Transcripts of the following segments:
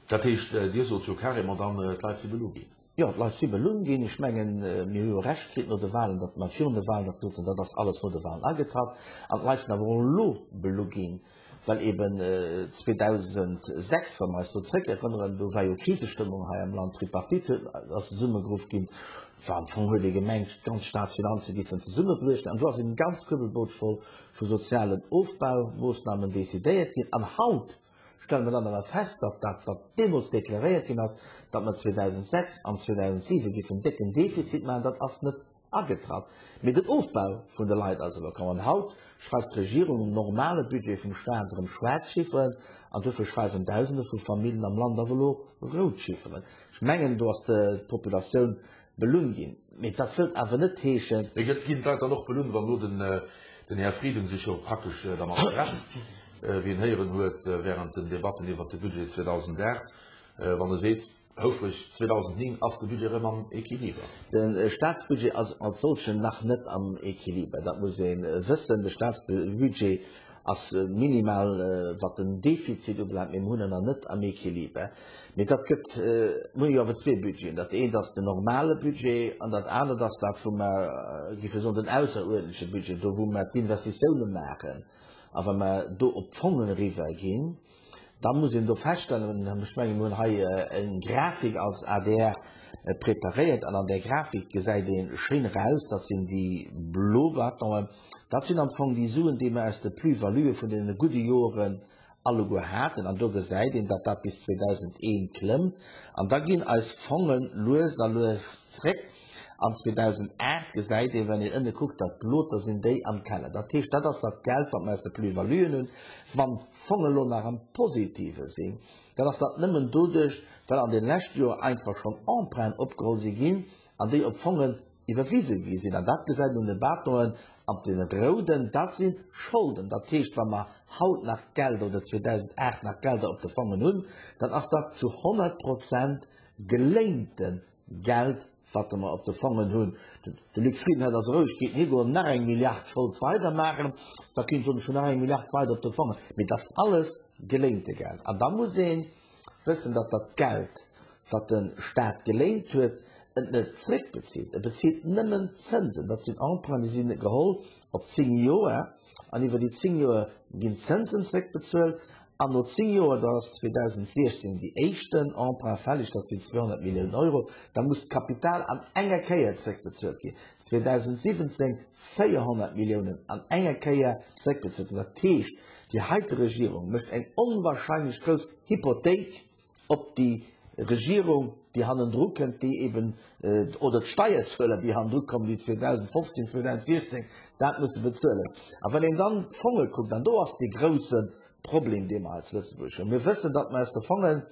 Dat heescht, Dir sot jo carrément dann, d'Leit si belu ginn. Jo, d'Leit si belunn ginn. Ech mengen, mir hu jo Recht kritt no de Wahlen, datt mer virun de Wahlen dat gesot hunn, dat ass alles no de Wahlen agetratt. An d'Leit sinn awer och elo belu ginn, well eben 2006, wa mer eis do zréckerënneren, do war jo Krisestëmmung hei am Land, d'Tripartite huet, ass zesummegeruff ginn, war am Fong huet ee gemengt, d'ganz Staatsfinanze géifen zesummebriechen. An do ass en ganz Kuebelboot voll vu sozialen Ofbaumoosnamen decidéiert ginn. An haut stelle mer dann awer fest, datt dat, wat deemools deklaréiert ginn ass, datt mer 2006 an 2007 giffen décken Defizit maachen, dat ass net agetratt. Mee den Ofbau vun de Leit ass elo komm. An haut schreift d'Regierung um normale Budget vum Staat erëm schwaarz Chifferen an duerfir schreiwen Dausende vu Famillen am Land awer elo rout Chifferen. Ech mengen, do ass d'Populatioun Belunn ginn. Mee dat wëllt awer net heeschen. Mee gëtt, ginn d'Leit dann och belunn, wann elo den, den Här Frieden sech jo praktesch dermat stresst, wéi en héieren huet während den Debatten iwwert de Budget 2008, wann e seet, houfreg, 2009 ass de Budget erëm am Equiliber? De Staatsbudget ass als solchen nach net am Equiliber, dat muss ee wëssen. De Staatsbudget ass minimal, wat den Defizit ubelaangt, mee mir hunn en nach net am Equiliber. Mee dat gëtt, mir hu jo awer zwee Budgeten, dat eent ass den normale Budget an dat anert ass dat, wou mer, géife soen, den ausseruerdentleche Budget, do wou mer d'Investitioune maachen. A wa mer do op d'Fongen eriwwer ginn, da muss een do feststellen, an ech mengen, mir hunn hei eng Grafik als adr preparéiert, an an där Grafik gesäit ee schéin eraus, dat sinn déi blo Bâtonen, dat sinn am Fong déi Suen, déi mer aus de Plus-valuë vun deene gudde Joren alleguer haten, an do gesäit een, datt dat bis 2001 klëmmt, an da ginn eis Fonge lues a lues zréck, an 2008 gesäit een, wann een ënne kuckt, dat Blot, da sinn déi am Keller. Dat heescht, dat ass dat Geld, wat mer aus de Plus-valuen hunn. Wann d'Fonge elo nach am Positive sinn, dann ass dat nëmmen doduerch, well an de leschte Joer einfach schonn Emprunten opgeholl si ginn an déi op Fongen iwwerwise gi sinn, an dat gesäit een un de Bâtonen an den rouden, dat si Scholden. Dat heescht, wa mer haut nach Gelder oder 2008 nach Gelder op de Fongen hunn, dann ass dat zu 100 Prozent geléinte Geld, wat mer op de Fongen hunn. De Luc Frieden hätt also roueg kéinten higoen, nach eng Milliard Schold weidermaachen, da kéint soen, ech hunn nach eng Milliard weider op de Fongen. Mee dat ass alles geléinte Geld. An da muss ee wëssen, datt dat Geld, wat de Staat geléint huet, et net zréckbezilt. E bezilt nëmmen d'Zënsen. Dat sinn Emprunten, déi si geholl op 10 Joer an iwwer déi 10 Joer ginn d'Zënsen zréckbezuelt an no 10 Joer, dat ass 2016 déi éischten Emprunt fälleg, dat sinn 200 Milliounen Euro, da muss d'Kapital an enger Kéier zréckbezuelt ginn. 2017 400 Milliounen an enger Kéier zréckbezuelt ginn. Dat heescht, déi heite Regierung mécht eng onwahrscheinlech grouss Hypothéik op déi Regierung, déi hannendru kënnt, déi eben, oder d'Steierzueler, déi hannendru kommen, déi 2015, 2016 dat musse bezuelen. A wann een dann d'Fonge kuckt, an do ass dee grouse Problem, dee mer hei zu Lëtzebuerg hunn, Mir wëssen, datt mer aus de Fongen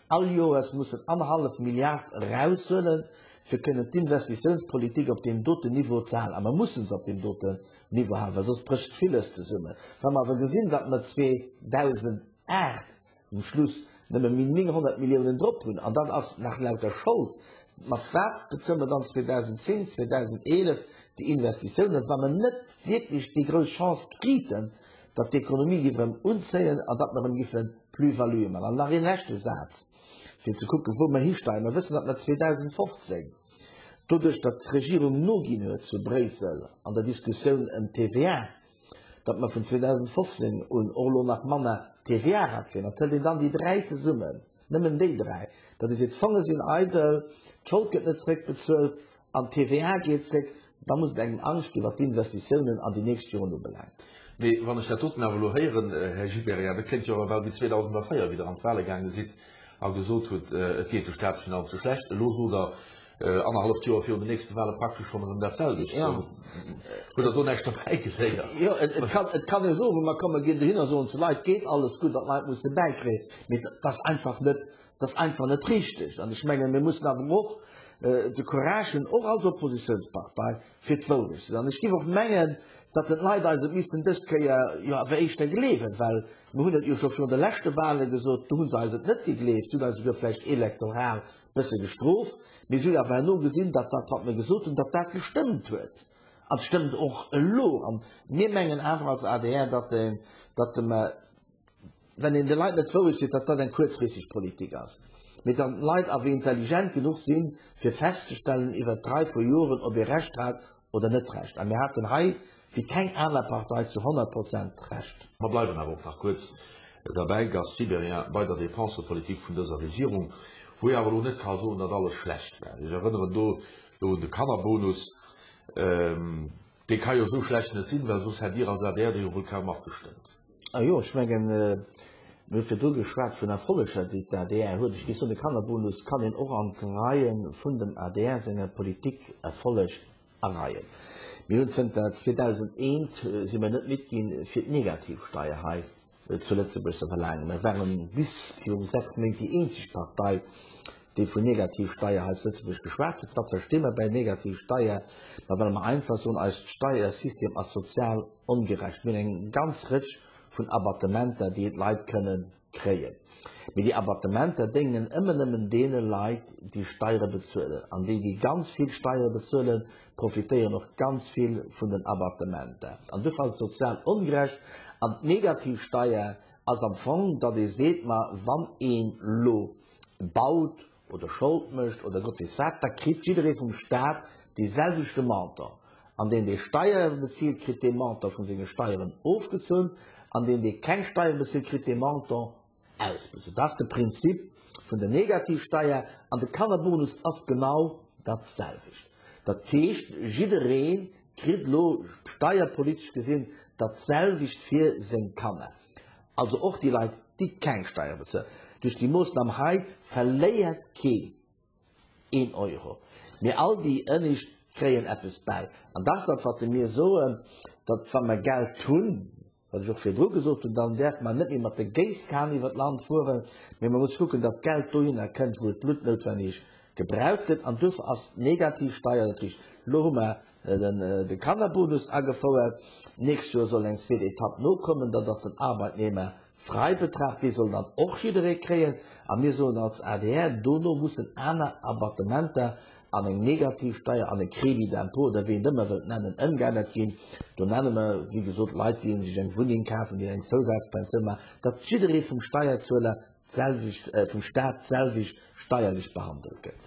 all Joers mussen annerhallef Milliard eraushuelen, fir kënnen d'Investitiounspolitik op deem doten Niveau ze halen. A mer mussen se op deem doten Niveau halen, well soss brécht villes zesummen. Wa mer awer gesinn, datt mer 2008 um Schluss nëmme méi 900 Milliounen drop hunn, an dat ass nach lauter Schold, mat wat bezuele mer dann 2010, 2011 déi Investitiounen, wa mer net wierklech déi grouss Chance kriten, datt d'Ekonomie géif erëm unzéien an datt mer erëm géife Plus-valuë maachen. An nach een leschte Saz, fir ze kucken, wou mer histeieren. Mer wëssen, datt mer 2015, doduerch datt d'Regierung noginn huet zu Bréissel an der Diskussioun ëm d'TVA, datt mer vun 2015 un och elo nach manner TVA erakréien, dat hëlt een dann déi dräi zesummen, nëmmen déi dräi, datt ee seet, d'Fonge sinn eidel, d'Schold gëtt net zeréckbezuelt an d'TVA geet zeréck, da muss et engem Angscht ginn, wat d'Investitiounen an déi nächst Joren ubelaangt. Mee wann ech dat doten awer elo héieren, Här Gibéryen, dat kléngt jo awer bal wéi 2004, wéi Der an d'Wahle gaange sidd a gesot hutt, et geet de Staatsfinanze schlecht. Elo sot Der, Annerhalleft Joer virun den nächste Wahle praktesch schonn erëm dat selwecht. Hutt Der do näischt derbäi geléiert? Jo, et kann, et kann ee soen, mer komme ginn dohinner soen ze Leit, geet alles gutt, an d'Leit musse bäikréien. Mee dat ass einfach net, dat ass einfach net richteg. An ech mengen, mir mussen awer och de Courage hunn, och als Oppositiounspartei, fir d'Wourecht ze soen. An ech géif och mengen, datt den d'Leit eis et missten dës Kéier jo awer éischter gleewen, well mer hunn et jo scho virun de leschte Wahle gesot, do hu se eis et net gegleeft, si hunn eis esouguer vläicht elektoral Bësse gestrooft, mee si hunn awer herno gesinn, datt dat, wat mir gesot hunn, datt dat gestëmmt huet. An et stëmmt och elo. An mir mengen awer als adr, datt, datt mer. Wenn een de Leit net d'Wourecht seet, datt dat eng kuerzfristeg Politik ass, mee datt d'Leit awer intelligent genuch sinn, fir festzestellen iwwert d'Rei vu Joren, ob ee Recht hat oder net Recht. A mir haten hei, wéi keng aner Partei, zu 100 Prozent Recht. Mer bleiwen awer och nach kuerz derbäi, Gast Gibéryen, bei der Dépensepolitik vun dëser Regierung, wou ee awer elo net ka soen, datt alles schlecht war. Ech erënneren do elo un de Kannerbonus. Dee ka jo esou schlecht net sinn, well soss hätt Dir als adr dee jo wuel kaum matgestëmmt. A jo, ech mengen, mir hu virdru geschwat vun Erfolleger, déi d'ADR huet. Ech géif soen, de Kannerbonus kann een och an d'Reie vun dem adr senger Politik Erfolleg areien. Mir hunn zënter 2001 si mir net midd ginn, fir d'Negativsteier hei zu Lëtzebuerg ze verlaangen. Mir waren bis viru 6 Méint déi eenzeg Partei, déi vun Negativsteier hei zu Lëtzebuerg geschwat huet. Wat versti mer bäi Negativsteier? Ma well mer einfach soen, eist Steiersystem ass sozial ongerecht. Mir hunn eng ganz Rëtsch vun Abattementer, déi d'Leit kënnen kréien. Mee déi Abattementer déngen ëmmer nëmmen deene Leit, déi Steiere bezuelen. An déi, déi ganz vill Steiere bezuelen, profitéieren och ganz vill vun den Abattementer. An duerfir ass et sozial ongerecht. An d'Negativsteier ass am Fong, datt ee seet, ma wann een elo baut oder Schold mécht oder Gott weess wat, da kritt jidderee vum Staat dee selwechte Montant. An deen, dee Steiere bezilt, kritt dee Montant vu senge Steieren ofgezunn, an deen, dee keng Steiere bezilt, kritt dee Montant ausbezuelt. Dat ass de Prinzip vun der Negativsteier. An de Kannerbonus ass genau dat selwecht. Dat heescht, jidderee kritt elo steierpolitesch gesinn dat selwecht fir seng Kanner. Also och déi Leit, déi keng Steiere bezuelen. Duerch déi Moossnam hei verléiert keen een Euro, mee all déi ënnescht kréien eppes bäi. An dat ass dat, wat mir soen, datt wa mer Geld hunn, wat ech och virdru gesot hunn, dann däerf mer net méi mat der Géisskan iwwer d'Land fueren, mee mer muss kucken, datt d'Geld dohinner kënnt, wou et bluttnoutwenneg gebraucht gëtt. An duerfir ass d'Negativsteier dat Richtegt. Elo hu mer de Kannerbonus agefouert, d'nächst Joer soll eng zweet Etapp nokommen, dat ass den Arbeitnehmerfreibetrag, dee soll dann och jidderee kréien. A mir soen als adr, dono mussen aner Abattementer an eng Negativsteier, an e Crédit d'impôt oder wéi een et ëmmer wëllt nennen, ëmgeännert ginn. Do nenne mer, wéi gesot, Leit, déi sech eng Wunneng kafen, déi eng Zousazpensioun maachen, datt jidderee vum Steierzueler d'selwecht, vum Staat d'selwecht steierlech behandelt gëtt.